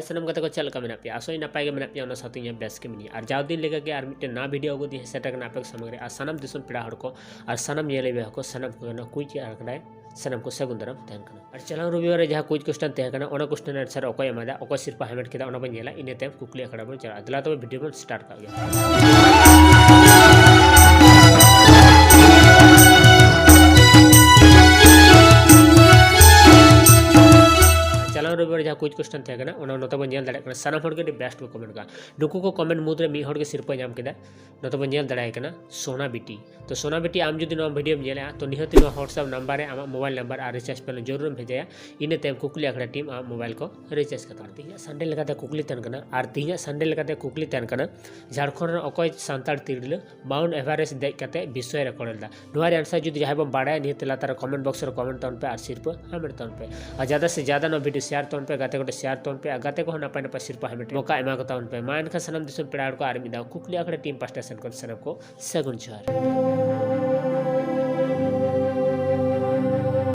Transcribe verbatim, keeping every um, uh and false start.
ᱥᱟᱱᱟᱢ ᱜᱟᱛᱮ ᱠᱚ ᱪᱮᱫ ᱞᱮᱠᱟ ᱢᱮᱱᱟᱜ ᱯᱮᱭᱟ? ᱟᱥᱚᱜ ᱤᱧ ᱱᱟᱯᱟᱭ ᱜᱮ ᱢᱮᱱᱟᱜ ᱯᱮᱭᱟ, ᱚᱱᱟ ᱥᱟᱶᱛᱮ ᱤᱧ ᱦᱚᱸ ᱵᱮᱥ ᱜᱮ ᱢᱤᱱᱟᱹᱧᱟ᱾ ᱟᱨ ᱡᱟᱣ ᱫᱤᱱ ᱞᱮᱠᱟ ᱜᱮ ᱟᱨ ᱢᱤᱫᱴᱮᱱ ᱱᱟᱣᱟ ᱵᱷᱤᱰᱤᱭᱳ ᱟᱹᱜᱩ ᱠᱟᱛᱮ ᱥᱮᱴᱮᱨ ᱠᱟᱱᱟ ᱟᱯᱮ ᱠᱚ ᱥᱟᱢᱟᱝ ᱨᱮ᱾ ᱟᱨ ᱥᱟᱱᱟᱢ ᱫᱤᱥᱚᱢ ᱯᱮᱲᱟ ᱦᱚᱲ ᱠᱚ ᱟᱨ ᱥᱟᱱᱟᱢ ᱠᱚᱜᱮ ᱱᱚᱣᱟ ᱠᱩᱭᱤᱡ ᱟᱠᱷᱲᱟ ᱨᱮ ᱥᱟᱱᱟᱢ ᱠᱚ ᱥᱟᱹᱜᱩᱱ ᱫᱟᱨᱟᱢ ᱛᱟᱦᱮᱱ ᱠᱟᱱᱟ᱾ ᱟᱨ ᱪᱟᱞᱟᱣ ᱨᱚᱵᱤᱵᱟᱨ ᱨᱮ ᱡᱟᱦᱟᱸ ᱠᱩᱭᱤᱡ ᱠᱚᱥᱪᱮᱱ ᱛᱟᱦᱮᱸ ᱠᱟᱱᱟ, ᱚᱱᱟ ᱠᱚᱥᱪᱮᱱ ᱟᱱᱥᱟᱨ ᱚᱠᱚᱭ ᱮᱢᱟᱫᱟ, ᱚᱠᱚᱭ ᱥᱤᱨᱯᱟᱹ ᱦᱟᱢᱮᱴ ᱠᱮᱫᱟ, ᱚᱱᱟ ᱵᱚᱱ ᱧᱮᱞᱟ᱾ ᱤᱱᱟᱹ ᱛᱟᱭᱚᱢ ᱠᱩᱠᱞᱤ ᱟᱠᱷᱲᱟ ᱵᱚᱱ ᱪᱟᱞᱟᱜᱼᱟ᱾ ᱫᱮᱞᱟ ᱛᱚᱵᱮ ᱵᱷᱤᱰᱤᱭᱳ ᱵᱚᱱ ᱥᱴᱟᱨᱴ ᱠᱟᱜ ᱜᱮ᱾ ᱪᱟᱞᱟᱣ ᱨᱚᱵᱤᱵᱟᱨ ᱡᱟᱦᱟᱸ ᱠᱩᱭᱤᱡ ᱠᱚᱥᱪᱮᱱ ᱛᱟᱦᱮᱸ ᱠᱟᱱᱟ, ᱚᱱᱟ ᱱᱚᱛᱮ ᱵᱚᱱ ᱧᱮᱞ ᱫᱟᱲᱮᱭᱟᱜ ᱠᱟᱱᱟ, ᱥᱟᱱᱟᱢ ᱦᱚᱲ ᱜᱮ ᱟᱹᱰᱤ ᱵᱮᱥᱴ ᱠᱚ ᱠᱚᱢᱮᱱᱴ ᱠᱟᱜᱼᱟ᱾ ᱱᱩᱠᱩ ᱠᱚ ᱠᱚᱢᱮᱱᱴ ᱢᱩᱫᱽ ᱨᱮ ᱢᱤᱫ ᱦᱚᱲ ᱜᱮ ᱥᱤᱨᱯᱟᱹ ᱧᱟᱢ ᱠᱮᱫᱟ, ᱱᱚᱛᱮ ᱵᱚᱱ ᱧᱮᱞ ᱫᱟᱲᱮᱭᱟᱭ ᱠᱟᱱᱟ ᱥᱳᱱᱟ ᱵᱤᱴᱤ᱾ ᱛᱚ ᱥᱳᱱᱟ ᱵᱤᱴᱤ, ᱟᱢ ᱡᱩᱫᱤ ᱱᱚᱣᱟ ᱵᱷᱤᱰᱤᱭᱳᱢ ᱧᱮᱞᱮᱜᱼᱟ, ᱛᱚ ᱱᱤᱦᱟᱹᱛ ᱱᱚᱣᱟ WhatsApp ᱱᱟᱢᱵᱟᱨ ᱨᱮ ᱟᱢᱟᱜ ᱢᱳᱵᱟᱭᱤᱞ ᱱᱟᱢᱵᱟᱨ ᱟᱨ ᱨᱤᱪᱟᱨᱡᱽ ᱯᱞᱟᱱ ᱡᱚᱨᱩᱨᱮᱢ ᱵᱷᱮᱡᱟᱭᱟ᱾ ᱤᱱᱟᱹ ᱛᱟᱭᱚᱢ ᱠᱩᱠᱞᱤ ᱟᱠᱷᱲᱟ ᱴᱤᱢ ᱟᱢᱟᱜ ᱢᱳᱵᱟᱭᱤᱞ ᱠᱚ ᱨᱤᱪᱟᱨᱡᱽ ᱠᱟᱛᱟᱢᱟ᱾ ᱛᱮᱦᱮᱧᱟᱜ ᱥᱟᱱᱰᱮ ᱞᱮᱠᱟᱛᱮ ᱠᱩᱠᱞᱤ ᱛᱟᱦᱮᱱ ᱠᱟᱱᱟ, ᱟᱨ ᱛᱮᱦᱮᱧᱟᱜ ᱥᱟᱱᱰᱮ ᱞᱮᱠᱟᱛᱮ ᱠᱩᱠᱞᱤ ᱛᱟᱦᱮᱱ ᱠᱟᱱᱟ, ᱡᱷᱟᱲᱠᱷᱚᱸᱰ ᱨᱮᱱ ᱚᱠᱚᱭ ᱥᱟᱱᱛᱟᱲ ᱛᱤᱨᱞᱟᱹ ᱢᱟᱣᱩᱱᱴ ᱮᱵᱷᱟᱨᱮᱥᱴ ᱫᱮᱡ ᱠᱟᱛᱮ ᱵᱤᱥᱥᱚᱭ ᱨᱮᱠᱚᱨᱰ ᱞᱮᱫᱟ? ᱱᱚᱣᱟ ᱨᱮᱭᱟᱜ ᱟᱱᱥᱟᱨ ᱡᱩᱫᱤ ᱡᱟᱦᱟᱸᱭ ᱵᱚᱱ ᱵᱟᱲᱟᱭᱟ, ᱱᱤᱦᱟᱹᱛ ᱞᱟᱛᱟᱨ ᱨᱮ ᱠᱚᱢᱮᱱᱴ ᱵᱚᱠᱥ ᱨᱮ ᱠᱚᱢᱮᱱᱴ ᱛᱟᱵᱚᱱ ᱯᱮ ᱟᱨ ᱥᱤᱨᱯᱟᱹ ᱦᱟᱢᱮᱴ ᱛᱟᱵᱚᱱ ᱯᱮ᱾ ᱟᱨ ᱡᱟᱫᱟ ᱥᱮ ᱡᱟᱫᱟ ᱱᱚᱣᱟ ᱵᱷᱤᱰᱤᱭᱳ ᱥᱮᱭᱟᱨ ᱛᱟᱵᱚᱱ ᱯᱮ, ᱜᱟᱛᱮ ᱠᱚᱴᱷᱮᱱ ᱥᱮᱭᱟᱨ ᱛᱟᱵᱚᱱ ᱯᱮ, ᱟᱨ ᱜᱟᱛᱮ ᱠᱚᱦᱚᱸ ᱱᱟᱯᱟᱭ ᱱᱟᱯᱟᱭ ᱥᱤᱨᱯᱟᱹ ᱦᱟᱢᱮᱴ ᱢᱚᱠᱟ ᱮᱢᱟ ᱠᱚ ᱛᱟᱵᱚᱱ ᱯᱮ᱾ ᱢᱟ ᱮᱱᱠᱷᱟᱱ ᱥᱟᱱᱟᱢ ᱫᱤᱥᱚᱢ ᱯᱮᱲᱟ ᱦᱚᱲ ᱠᱚ ᱟᱨ ᱢᱤᱫ ᱫᱷᱟᱣ ᱠᱩᱠᱞᱤ ᱟᱠᱷᱲᱟ ᱴᱤᱢ ᱯᱟᱥᱴᱟ ᱥᱮᱱ ᱠᱷᱚᱱ ᱥᱟᱱᱟᱢ ᱠᱚ ᱥᱟᱹᱜᱩᱱ ᱡᱚᱦᱟᱨ᱾